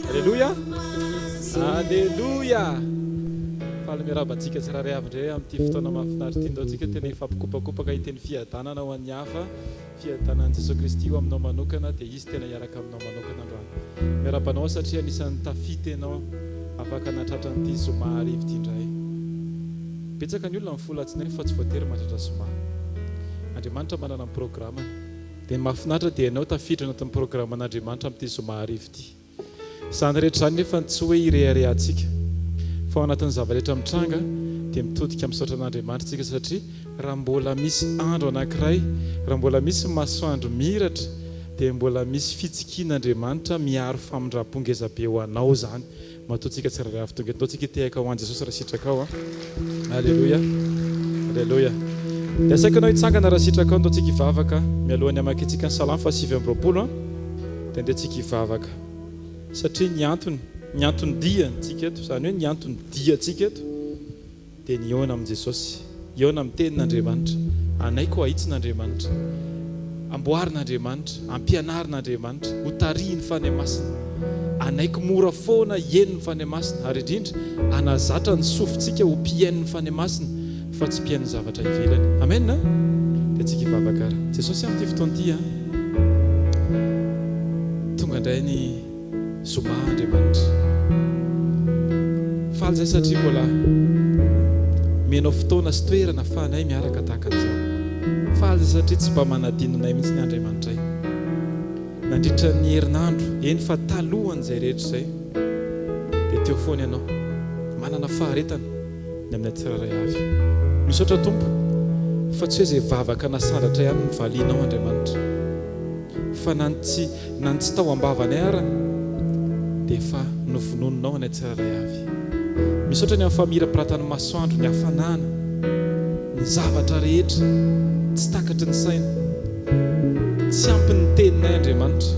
Aleloia! Aleloia! Faly miarahaba antsika tsirairay avy indray amin'ity fotoana mahafinaritra ity. Ndao tsika tena hifampikopakopaka hiteny fiadanana ho an'ny hafa. Fiadanan'i Jesoa Kristy ho aminao manokana dia Izy tena hiaraka aminao manokana androany. Miarahaba anao satria anisan'ny tafita ianao afaka nahatratra an'ity zoma hariva ity indray. Betsaka ny olona mifoha alatsinainy fa tsy voatery mahatratra zoma. Andriamanitra manana ny programany. Dia ny mahafinaritra dia ianao tafiditra anatin'ny programan'Andriamanitra amin'ity zoma hariva ity. Izany rehetra izany nefa tsy hoe ireharehantsika, fa ao anatin'ny zava-rehetra mitranga dia mitodika misaotra an'Andriamanitra isika satria raha mbola misy andro anankiray, raha mbola misy masoandro mihiratra dia mbola misy fitsikian'Andriamanitra miaro famindram-po ngezabe ho anao izany. Matoa tsika tsirairay avy tonga eto. Ndao tsika hitehaka ho an'i Jesosy raha sitrakao an. Aleloia. Aleloia. Dia asaiko ianao hitsangana raha sitrakao, ndao tsika hivavaka mialohan'ny hamakiantsika ny Salamo faha 29 an. Dia andeha tsika hivavaka. Satria ny antony, ny anton-diantsika eto, izany hoe ny anton-diantsika eto dia ny hihaona amin'i Jesosy, hihaona amin'ny Tenin'Andriamanitra, hanaiky ho ahitsin'Andriamanitra, amboarin'Andriamanitra, ampianarin'Andriamanitra, hotarihin'ny Fanahy Masina, hanaiky mora foana hihaino ny Fanahy Masina, ary indrindra hanazatra ny sofintsika ho mpihaino ny Fanahy Masina fa tsy mpihaino ny zavatra ivelany. Amen a! Dia antsika hivavaka ary. Jesosy amin'ity fotoana ity a, tonga indray ny. Zoma Andriamanitra. Faly izay satria mbola omenao fotoana sy toerana afahanay miaraka tahaka an'izao. Faly izay satria tsy mba manadino anay mihitsy ny Andriamanitray. Nandritra ny herinandro, eny fa talohan'izay rehetra izay, dia teo foana Ianao. Manana faharetana ny aminay tsirairay avy. Misaotra Tompo fa tsy hoe izay vavaka nasandratra ihany no valianao Andriamanitra. Fa na ny tsy na ny tsy tao am-bavanay ara dia efa novononinao anay tsirairay avy. Misaotra ny amin'ny famirapiratan'ny masoandro, ny hafanana, ny zavatra rehetra tsy takatry ny saina. Tsy ampy ny teninay Andriamanitra,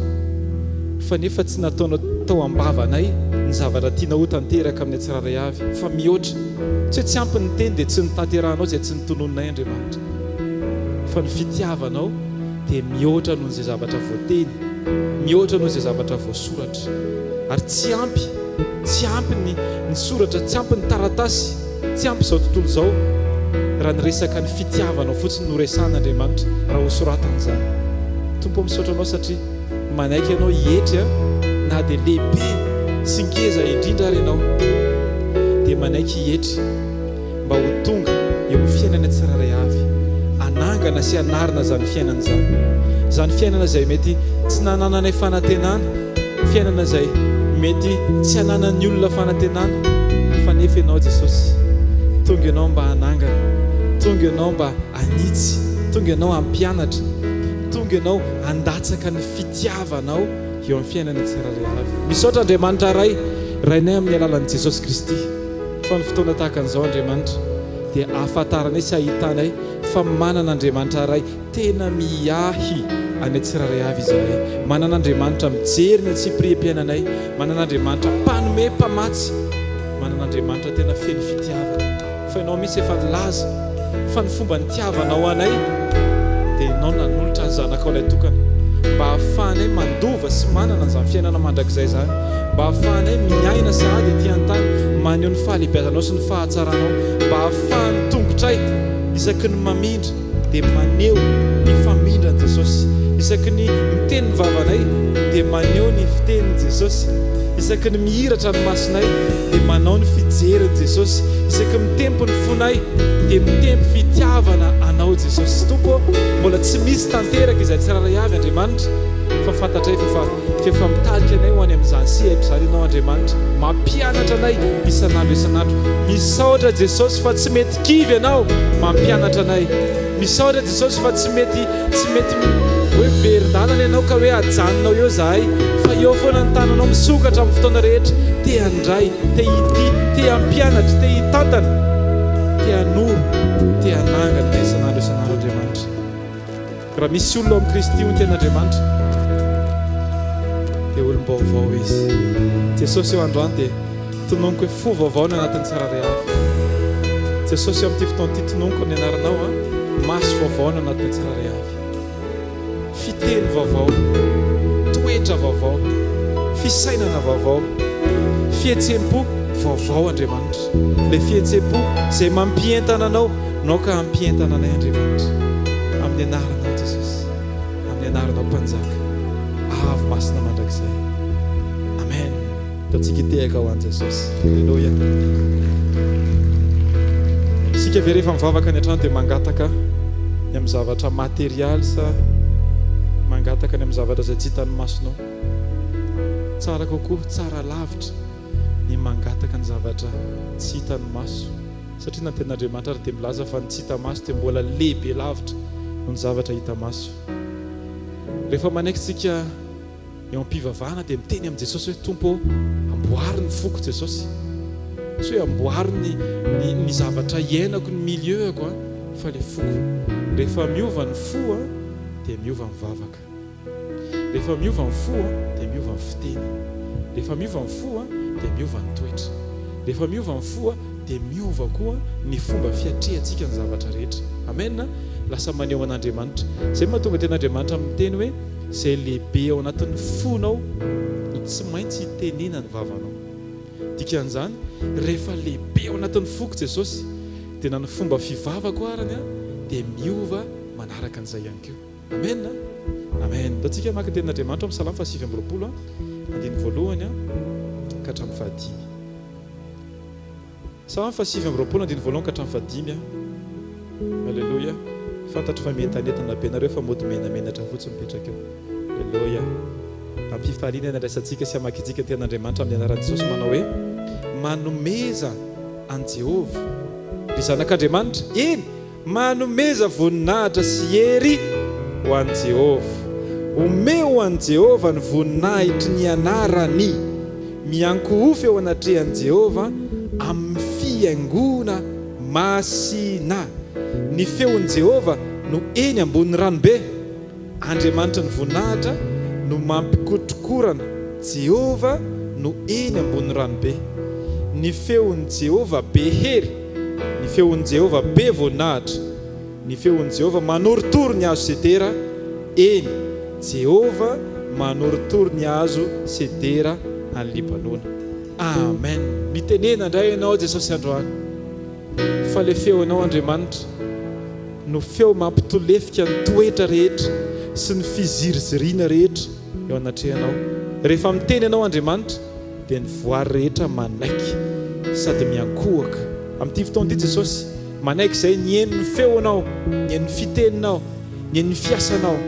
fa nefa tsy nataonao tao am-bavanay ny zavatra tianao ho tanteraka aminay tsirairay avy, fa mihoatra. Tsy hoe tsy ampy ny teny dia tsy notanterahanao izay tsy notononinay Andriamanitra, fa ny fitiavanao dia mihoatra noho izay zavatra voateny, mihoatra noho izay zavatra voasoratra. Ary tsy ampy, tsy ampy ny ny soratra, tsy ampy ny taratasy, tsy ampy izao tontolo izao raha ny resaka ny fitiavanao fotsiny no resahana Andriamanitra raha hosoratana izany. Tompo ô misaotra Anao satria manaiky Ianao hietry a, na dia lehibe sy ngeza indrindra ary Ianao dia manaiky hietry. mba ho tonga eo amin'ny fiainana tsirairay avy, hanangana sy hanarina izany fiainana izany. Izany fiainana izay mety tsy nanananay fanantenana, fiainana izay mety tsy hananan'ny olona fanantenana, fa nefa Ianao Jesosy, tonga Ianao mba hanangana, tonga Ianao mba hanitsy, tonga Ianao hampianatra, tonga Ianao handatsaka ny fitiavanao eo amin'ny fiainana tsirairay avy. Misaotra Andriamanitra Ray, Rainay amin'ny alalan'i Jesosy Kristy. Fa ny fotoana tahaka an'izao Andriamanitra dia ahafantaranay sy ahitanay fa manana Andriamanitra Ray tena miahy anay tsirairay avy izahay. Manana Andriamanitra mijery ny antsipiriam-piainanay. Manana Andriamanitra mpanome, mpamatsy. Manana Andriamanitra tena feno fitiavana. Fa Ianao mihitsy efa nilaza fa ny fomba nitiavanao anay dia Ianao nanolotra ny Zanakao ilay tokana mba hahafahanay mandova sy manana an'izany fiainana mandrakizay izany. Mba hahafahanay miaina sahady ety an-tany, maneho ny fahalehibiazanao sy ny fahatsaranao. Mba hahafahan'ny tongotray isaky ny mamindra dia maneho ny famindran'i Jesosy. Isaky ny miteny ny vavanay dia maneho ny fitenin'i Jesosy. Isaky ny mihiratra ny masonay dia manao ny fijerin'i Jesosy. Isaky ny mitempo ny fonay dia mitempo fitiavana Anao Jesosy. Tompo ô, mbola tsy misy tanteraka izay tsirairay avy Andriamanitra fa fantatray fa efa F'efa mitarika anay ho any amin'izany sehatra izany Ianao Andriamanitra, mampianatra anay isan'andro isan'andro. Misaotra Jesosy fa tsy mety kivy Ianao mampianatra anay. Misaotra Jesosy fa tsy mety tsy mety hoe miverin-dalana Ianao ka hoe ajanonao eo izahay, fa eo foana ny tananao misokatra amin'ny fotoana rehetra, te handray, te hitia, te hampianatra, te hitantana, te hanoro, te hanangana anay isan'andro isan'andro Andriamanitra. Raha misy olona ao amin'i Kristy hoy ny Tenin'Andriamanitra dia olom-baovao izy. Jesosy eo androany dia tononiko hoe fo vaovao ny anatin'ny tsirairay avy. Jesosy eo amin'ity fotoana ity tononiko amin'ny anaranao a, maso vaovao ny anatin'ny tsirairay avy. Fiteny vaovao, toetra vaovao, Fisainana vaovao, fihetsem-po vaovao Andriamanitra. Ilay fihetsem-po izay mampientana anao no aoka hampientana anay Andriamanitra. Amin'ny anaranao Jesosy, amin'ny anaranao Mpanjaka, avo masina mandrakizay. Amen. Ataontsika hitehaka ho an'i Jesosy. Aleloia. Isika ve rehefa mivavaka any an-trano dia mangataka ny amin'ny zavatra materialy sa mangataka ny amin'ny zavatra izay tsy hitan'ny masonao? Tsara kokoa, tsara lavitra ny mangataka ny zavatra tsy hitan'ny maso. Satria na ny tenin'Andriamanitra ary dia milaza fa ny tsy hita maso dia mbola lehibe lavitra noho ny zavatra hita maso. Rehefa manaiky isika Eo am-pivavahana dia miteny amin'i Jesosy hoe, Tompo ô, amboary ny foko Jesosy. Tsy hoe amboary ny, ny, ny zavatra iainako, ny milieu-ako, fa ilay foko. Rehefa miova ny fo dia miova ny vavaka. Rehefa miova ny fo dia miova ny fiteny. Rehefa miova ny fo dia miova ny toetra. Rehefa miova ny fo dia miova koa ny fomba fiatrehantsika ny zavatra rehetra. Amen! Lasa maneho an'Andriamanitra. Izay no mahatonga tenin'Andriamanitra miteny hoe, Izay lehibe ao anatin'ny fonao no tsy maintsy hitenenan'ny vavanao. Dikan'izany, rehefa lehibe ao anatin'ny foko Jesosy, dia na ny fomba fivavako arany dia miova manaraka an'izay ihany koa. Amen a! Amen. Ataontsika hamaky ny tenin'Andriamanitra ao amin'ny Salamo faha 29, andininy voalohany ka hatramin'ny fahadimy. Salamo faha 29 andininy voalohany ka hatramin'ny fahadimy a. Aleloia. Fantatro fa mientanentana be nareo fa mody menamenatra fotsiny mipetraka eo. Aleloia. Am-pifaliana ny andraisantsika sy amakintsika ny tenin'Andriamanitra amin'ny anaran'i Jesosy manao hoe, Manomeza an'i Jehovah, ry zanak'Andriamanitra, eny, Manomeza voninahitra sy hery ho an'i Jehovah. Omeo ho an'i Jehovah ny voninahitry ny anarany. Miankohofa eo anatrehan'i Jehovah amin'ny fihaingoana masina. Ny feon'i Jehovah no eny ambonin'ny ranobe. Andriamanitry ny voninahitra no mampikotrokorana, Jehovah no eny ambony ranobe. Ny feon'i Jehovah be hery, ny feon'i Jehovah be voninahitra, ny feon'i Jehovah manorotoro ny hazo sedera, eny, Jehovah manorotoro ny hazo sedera any Libanona. Amen! Mitenena indray Ianao Jesosy androany. Fa le feonao Andriamanitra no feo mampitolefika ny toetra rehetra sy ny fiziriziriana rehetra eo anatrehanao. Rehefa miteny ianao Andriamanitra dia ny voary rehetra manaiky sady miankohoka. Amin'ity fotoana ity Jesosy, manaiky izay nihaino ny feonao, nihaino ny fiteninao, Ny ny fiasanao.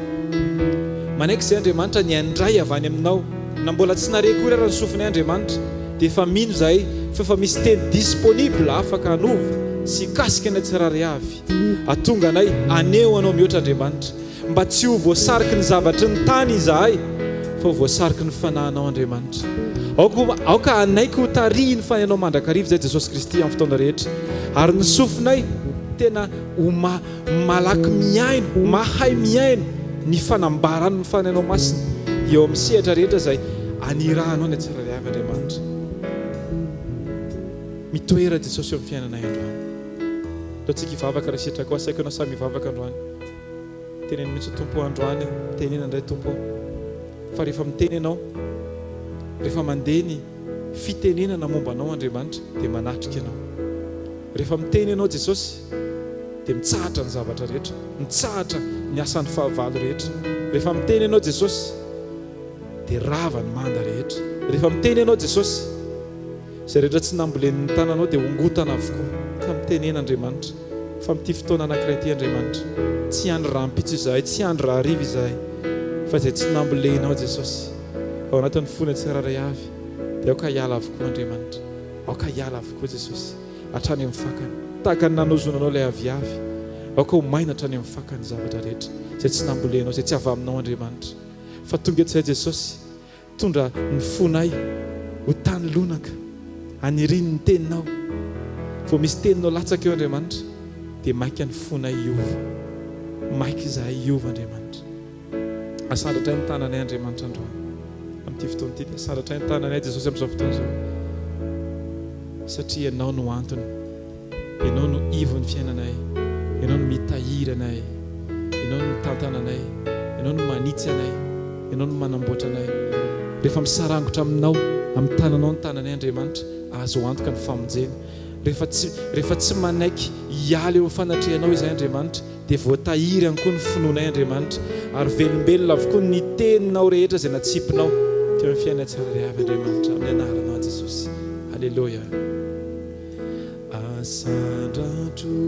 Manaiky izay Andriamanitra ny handray avy any aminao. Na mbola tsy nare akory ara ny sofinay Andriamanitra dia efa mino izahay fa efa misy teny disponible afaka hanova sy hikasika anay tsirairay avy. Hatonga anay haneho Anao mihoatra Andriamanitra. Mba tsy ho voasariky ny zavatry ny tany izahay fa ho voasariky ny Fanahinao Andriamanitra. Aoka aoka hanaiky ho tarihin'ny Fanahinao mandrakariva izahay Jesosy Kristy amin'ny fotoana rehetra. Ary ny sofinay tena ho ma Malaky mihaino, mahay mihaino ny fanambaran'ny Fanahinao Masina eo amin'ny sehatra rehetra izay anirahanao ny tsirairay avy Andriamanitra. Mitoera Jesosy eo amin'ny fiainanay androany. Ataontsika hivavaka raha sitrakao, asaiko ianao samy hivavaka androany. Teneno mihitsy Tompo androany aho, tenena indray Tompo. Fa rehefa miteny ianao, rehefa mandeha ny fitenenana momba anao Andriamanitra dia manatrika ianao. Rehefa miteny ianao Jesosy dia mitsahatra ny zavatra rehetra, mitsahatra ny asan'ny fahavalo rehetra. Rehefa miteny ianao Jesosy dia rava ny manda rehetra. Rehefa miteny ianao Jesosy, izay rehetra tsy nambolen'ny tananao dia hongotana avokoa. Ka mitenena Andriamanitra fa amin'ity fotoana anankiray ity Andriamanitra, tsy hiandry rahampitso izahay, tsy hiandry rahariva izahay, fa izay tsy nambolenao Jesosy ao anatin'ny fonay tsirairay avy dia aoka hiala avokoa Andriamanitra. Aoka hiala avokoa Jesosy, hatrany amin'ny fakany. Tahaka ny nanozonanao ilay aviavy, aoka ho maina hatrany amin'ny fakany ny zavatra rehetra izay tsy nambolenao, izay tsy avy aminao Andriamanitra. Fa tonga eto izahay Jesosy, tondra ny fonay ho tany lonaka, aniriany ny teninao. Vao misy teninao latsaka eo Andriamanitra, dia maika ny fonay hiova. Maika izahay hiova Andriamanitra. Asandratray ny tananay Andriamanitra androany. Amin'ity fotoana ity dia asandratray ny tananay Jesosy amin'izao fotoana izao. Satria Ianao no antony. Ianao no ivon'ny fiainanay. Ianao no mitahiry anay. Ianao no mitantana anay. Ianao no manitsy anay. Ianao no manamboatra anay. Rehefa misarangotra aminao, amin'ny tananao ny tananay Andriamanitra, azo antoka ny famonjena. Rehefa tsy, rehefa tsy manaiky hiala eo amin'ny fanatrehanao izahay Andriamanitra, dia voatahiry ihany koa ny finoanay Andriamanitra, ary velombelona avokoa ny teninao rehetra izay natsipinao teo amin'ny fiainanay tsirairay avy Andriamanitra, amin'ny anaranao Jesosy. Aleloia. Asandratro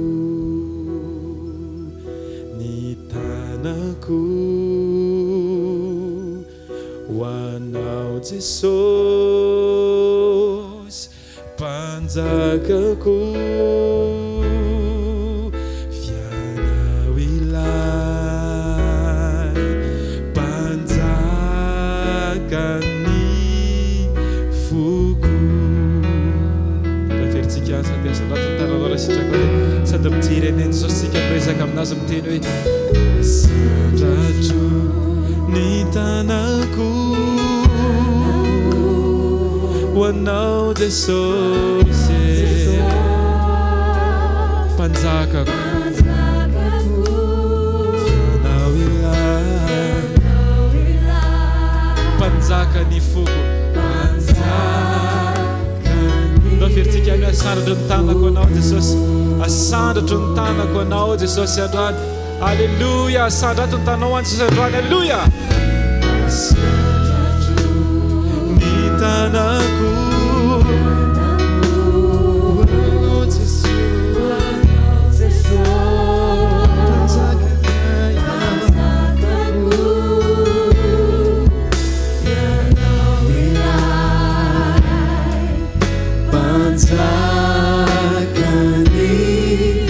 ny tanako ho anao Jesosy Mpanjakako F'ianao ilay Mpanjakan'ny foko. Taferintsika sady asandrato ny tananao raha sitrakao dia sady mijery an'i Jesosy tsika miresaka aminazy miteny hoe Asandratro ny tanako ho anao Jesosy e Mpanjakako Ianao ilay Mpanjaka ny foko Ndao averintsika any hoe asandratro ny tanako anao Jesosy. Asandratro ny tanako anao Jesosy androany. Aleloia, asandrato ny tanao any Jesosy androany. Aleloia. Asandratro ny tanako anao Jesosy. Mpanjakan'ny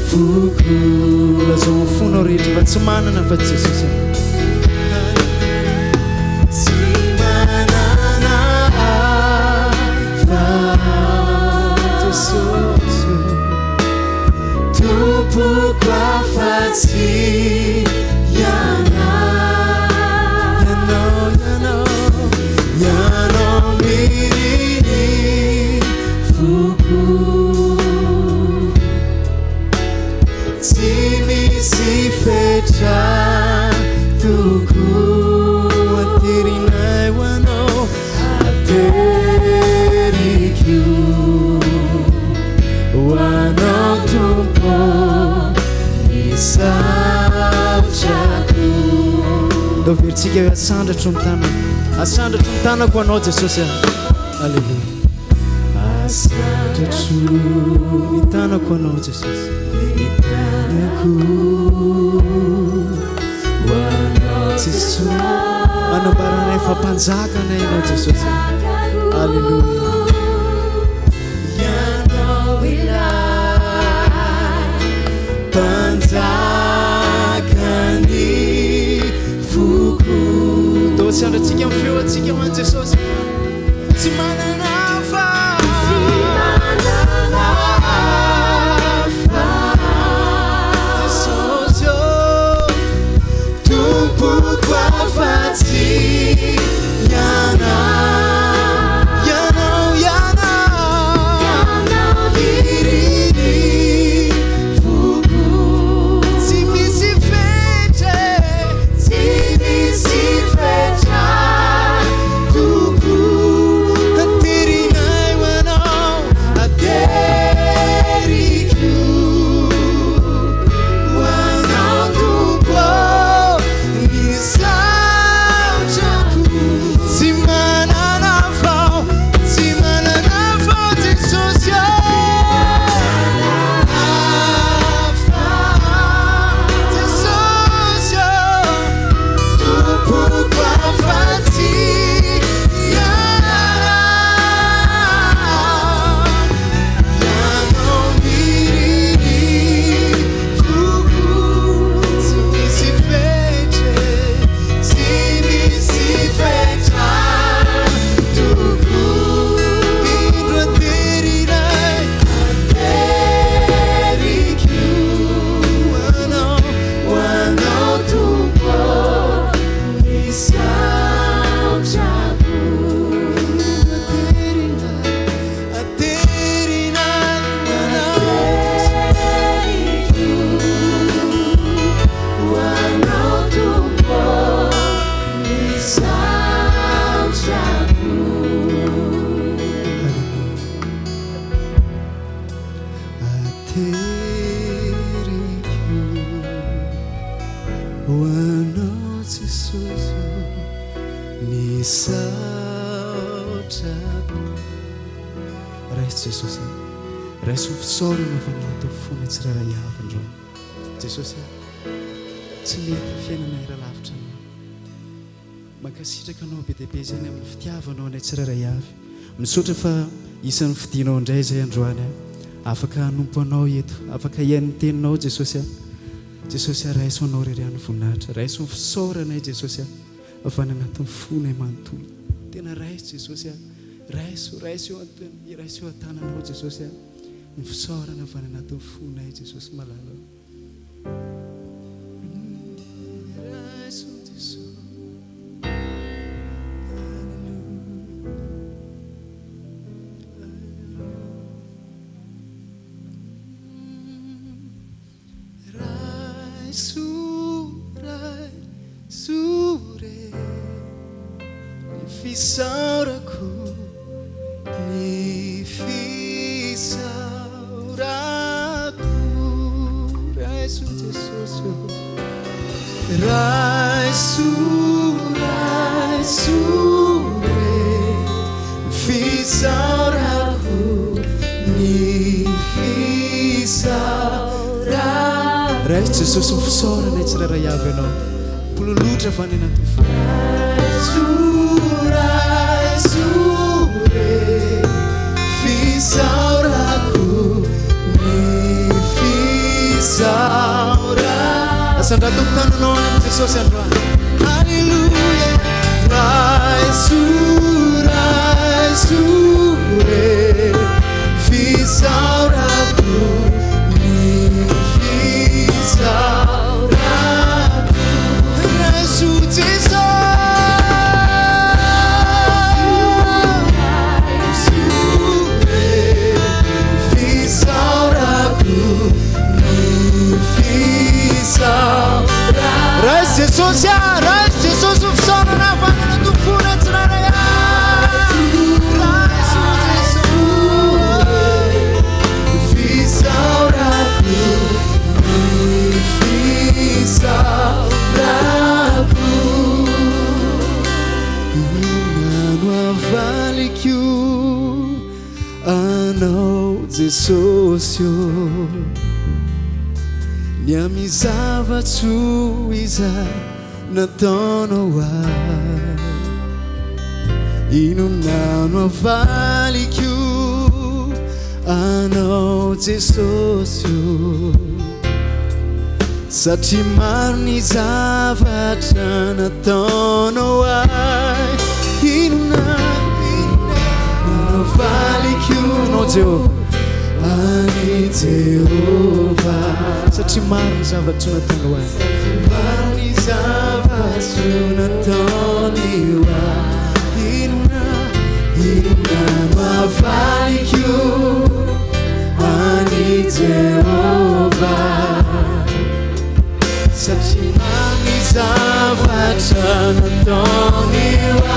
foko. Lazao amin'ny fonao rehetra fa tsy manana afa-tsy Jesosy ianao. Tsy manana afa-tsy Jesosy. Tompoko afa-tsy Ianao. Ianao, Ianao. Ianao miriny foko. Tsy misy fetra tokoa. Aterinay ho Anao. Ateriko ho Anao Tompo ny saotrako. Ndao averintsika hoe asandratro ny tanako. Asandratro ny tanako ho Anao Jesosy a. Aleloia. Asandratro ny tanako ho Anao Jesosy. Ny tanako ho Anao Jesosy. Anambaranay fa mpanjaka anay Ianao Jesosy a. Aleloia. Ianao ilay Mpanjakan'ny foko. Ndao asiandrantsika amin'ny feo antsika ho an'i Jesosy. Tsy manana hafa. Tsy manana hafa. Jesosy ô. Tompoko afa-tsy Ianao. Ianao, Ianao. Ianao iriny foko. Tsy misy fetra. Tsy misy fetra tokoa. Raiso Jesosy a. Raiso ny fisaorana fa natao fona tsirairay avy androany. Jesosy a. Tsy mety ny fiainanay raha lavitra Anao. Mankasitraka Anao be dia be izany amin'ny fitiavanao anay tsirairay avy. Misaotra fa isan'ny fidinao indray izay androany a. Afaka hanompo Anao eto, afaka hihaino ny teninao Jesosy a. Jesosy a, raiso Anao irery ihany ny voninahitra. Raiso ny fisaoranay Jesosy a, avy any anatin'ny fonay manontolo. Tena raiso Jesosy a. Raiso, raiso eo an-, raiso eo an-tananao Jesosy a, ny fisaorana avy any anatin'ny fonay Jesosy malala o. Raiso Jesosy ny fisaorana tsirairay avy Ianao. Pololotra fa any anatin'ny fo. Raiso, raiso re fisaorako ny fisaorako. Asandrato ny tananao any amin'i Jesosy androany. Alléluia. Raiso, raiso re fisaorako ny fisaorako. Raiso Jesosy. Raiso re fisaorako ny fisaorako. Raiso Jesosy a, raiso Jesosy ho fisaorana havanana tompoina tsirairay avy. Raiso Jesosy. Fisaorako ny fisaorako. Inona no havaliko Anao Jesosy ô, ny amin'ny zava-tsoa izay nataonao ahy. Inona no havaliko Anao Jesosy ô, satria maro ny zavatra nataonao ahy. Inona, inona no havaliko Anao Jehovah, an'i Jehovah, satria maro ny zava-tsoa nataonao ahy. Maro ny zava-tsoa nataony ahy. Inona, inona no havaliko an'i Jehovah, satria maro ny zavatra nataony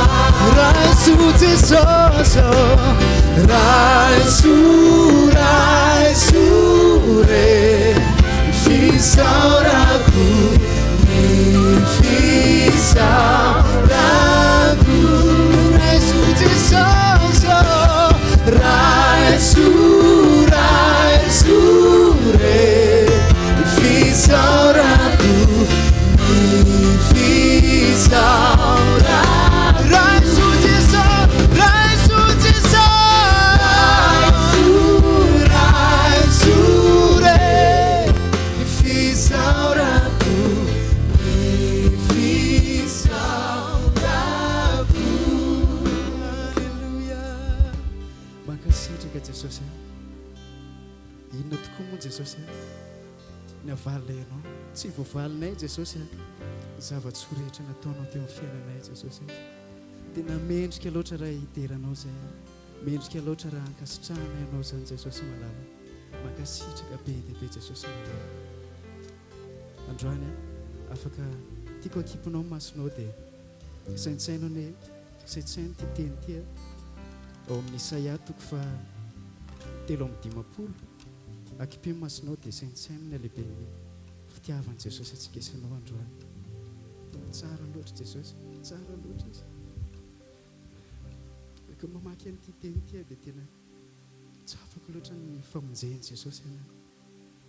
ahy. Raiso Jesosy ô, raiso, raiso re fisaorako ny fisaorako. Raiso Jesosy ô, raiso, raiso re fisaorako ny fisaorako. Raiso Jesosy, raiso Jesosy, raiso re fisaorako ny fisaorako. Alléluia. Mankasitraka Jesosy a. Inona tokoa moa Jesosy a? Ny havalinay Anao. Tsy voavalinay Jesosy a. Ny zava-tsoa rehetra nataonao teo amin'ny fiainanay Jesosy a. Tena mendrika loatra raha hidera Anao izay a. Mendrika loatra raha hankasitrahanay Anao izany Jesosy malala. Mankasitraka be dia be Jesosy malala. Androany a, afaka tiako akipinao ny masonao dia saintsaino anie, saintsaino ity teny ity a. Ao amin'ny Isaia toko faha 53, akipio ny masonao dia saintsaino ny halehiben'ny fitiavan'i Jesosy antsika sy anao androany. Tsara loatra Jesosy, tsara loatra Izy. Rehefa mamaky an'ity teny ity aho dia tena. Tsapako loatra ny famonjen'i Jesosy ana,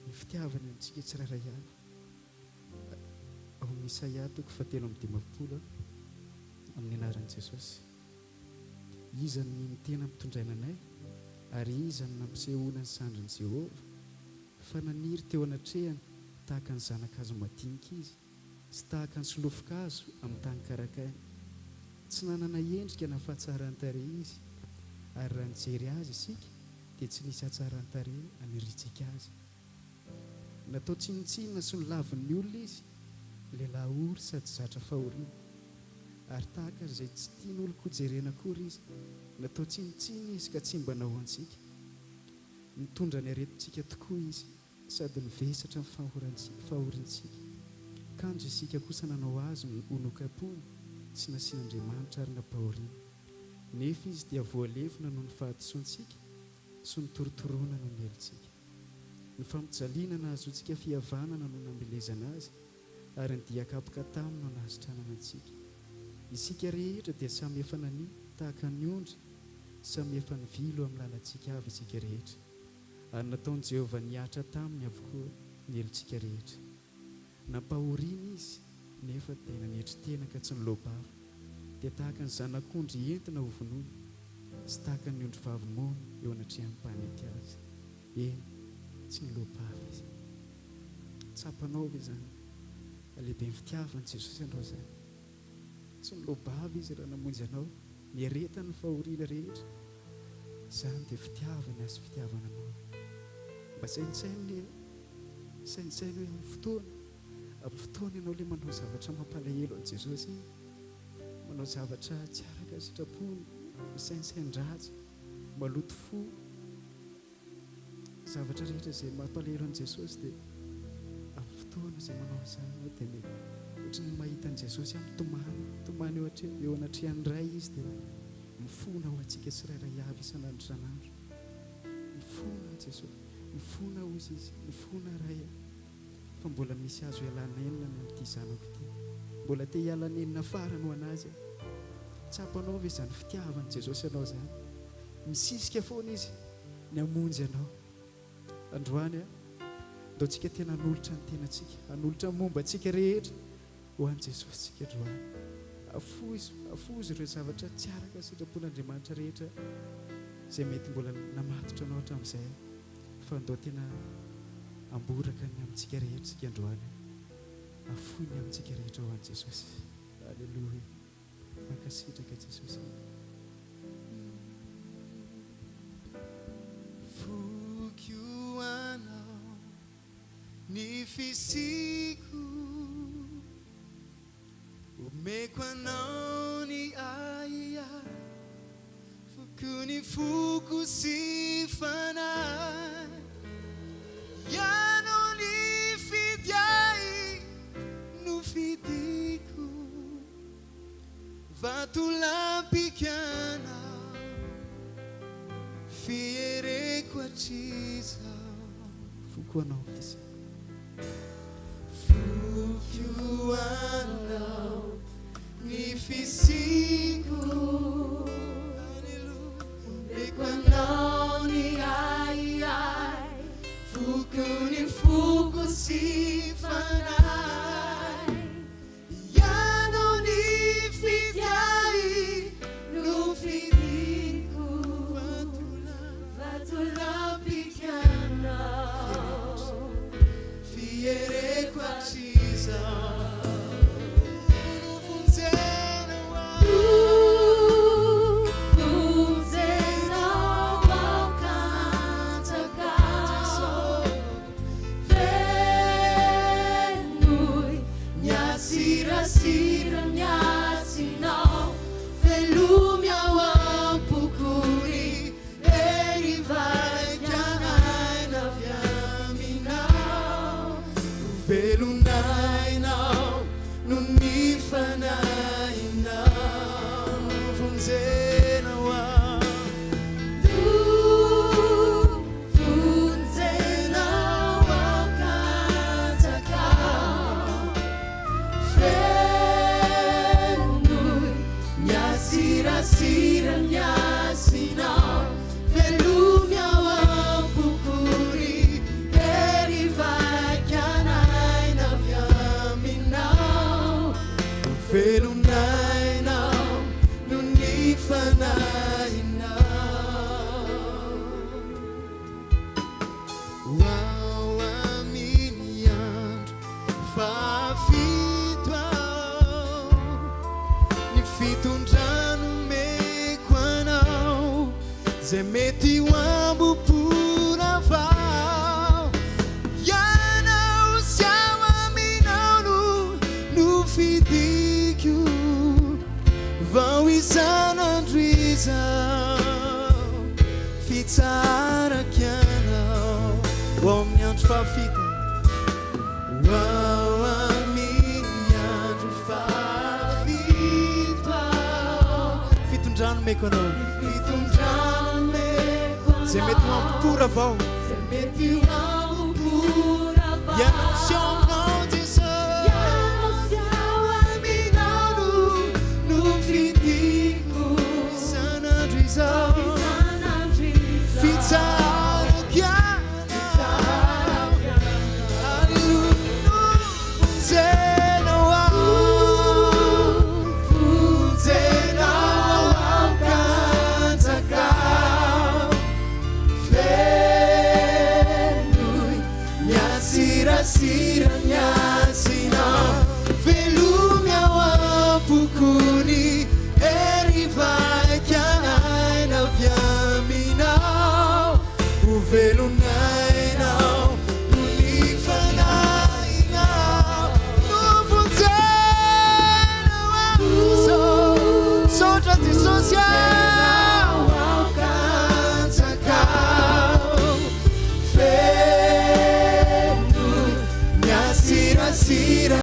ny fitiavany antsika tsirairay avy. Ao amin'ny Isaia toko fahatelo amby dimampolo, amin'ny anaran'i Jesosy. Iza no nino-tena ampitondraina anay, ary iza no nampisehoana ny sandrin'i Jehovah? Fa naniry teo anatrehany tahaka ny zana-kazo madinika izy, sy tahaka ny solofon-kazo amin'ny tany karakaina. Tsy nanana endrika na fahatsaran-tarehy izy, ary raha nijery azy isika, dia tsy nisy hatsaran-tarehy haniriantsika azy. Natao tsinontsinona sy nolavin'ny olona izy, lehilahy ory sady zatra fahoriana. Ary tahaka izay tsy tian'olon-kojerena akory izy, natao tsinontsinona izy ka tsy mba nahoantsika. Nitondra ny aretintsika tokoa izy sady nivesatra ny fahoriantsika. Kanjo isika kosa nanao azy ho nokapohina sy nasian'Andriamanitra ary nampahoriana. Nefa izy dia voalevina noho ny fahadisoantsika sy notorotoroina noho ny helotsika. Ny fampijaliana nahazoantsika fihavanana no namelezana azy, ary ny dia kapoka taminy no nahasitranana antsika. Isika rehetra dia samy efa nania tahaka ny ondry, samy efa nivily ho amin'ny lalantsika avy isika rehetra, ary nataon'i Jehovah nihatra taminy avokoa ny helotsika rehetra. Nampahoriana izy, nefa dia nanetry tena ka tsy niloa-bava, dia tahaka ny zanak'ondry entina hovonoina, sy tahaka ny ondrivavy moana eo anatrehan'ny mpanety azy. Eny, tsy niloa-bava izy. Tsapanao ve izany? Lehiben'ny fitiavan'i Jesosy anao izany. Tsy niloa-bava Izy raha namonjy anao, niaretany ny fahoriana rehetra. Izany dia fitiavana sy fitiavana anao. Mba saintsaino anie, saintsaino hoe amin'ny fotoana, amin'ny fotoana ianao ilay manao zavatra mampalahelo an'i Jesosy iny, manao zavatra tsy araka ny sitrapony, misaintsain-dratsy, maloto fo. Zavatra rehetra izay mampalahelo an'i Jesosy dia amin'ny fotoana izay manao an'izany ianao dia mety ohatry ny mahita an'i Jesosy aho mitomany, mitomany eo atre- eo anatrehan'ny Ray Izy dia mifona ho antsika tsirairay avy isan'andro isan'andro. Mifona Jesosy, mifona hozy Izy, mifona Ray a, fa mbola misy azo ialana nenina ny amin'ity zanako ity. Mbola te hiala nenina farany ho an'azy aho. Tsapanao ve izany fitiavan'i Jesosy anao izany? Misisika foana Izy. ny hamonjy anao. Androany, ndao tsika tena hanolotra ny tenantsika, hanolotra ny momba antsika rehetra ho an'i Jesosy tsika androany. Afoizo, afoizo ireo zavatra tsy araka ny sitrapon'Andriamanitra rehetra izay mety mbola namatotra anao hatramin'izay, fa ndao tena hamboraka ny amintsika rehetra isika androany. Afoy ny amintsika rehetra ho an'i Jesosy. Aleloia. Mankasitraka Jesosy a. Voky ho anao ny fisiako, omeko anao ny ahiahy, foko ny foko sy fanahy, Ianao nifidy ahy nofidiko. Vatolampikana fiereko hatrizao. Foko anao fisiako. Foko anao ny fisiako. Aleloia. Omeko anao ny ahiahy. Foko ny foko sy fanahy. Ianao nifidy ahy nofidiko Vatolampy fiereko hatrizao Novonjenao aho Novonjenao aho ka anjakao. Izay mety ho ambom-pora vao. Ianao sy aho aminao no nofidiko. Vao isan'andro izao. Fitsaharako ianao. Ho ao amin'ny andro fahafito. Ho ao amin'ny andro fahafito aho. Fitondrano omeko anao. Fitondrano omeko anao. Izay mety ho ampora vao. Izay mety ho ampora vao. Ianao sy ao aminao Jesosy. Ianao sy ao aminao no nofidiko. Isan'andro izao. Isan'andro izao. Fitsaharako ianao. Ho velona.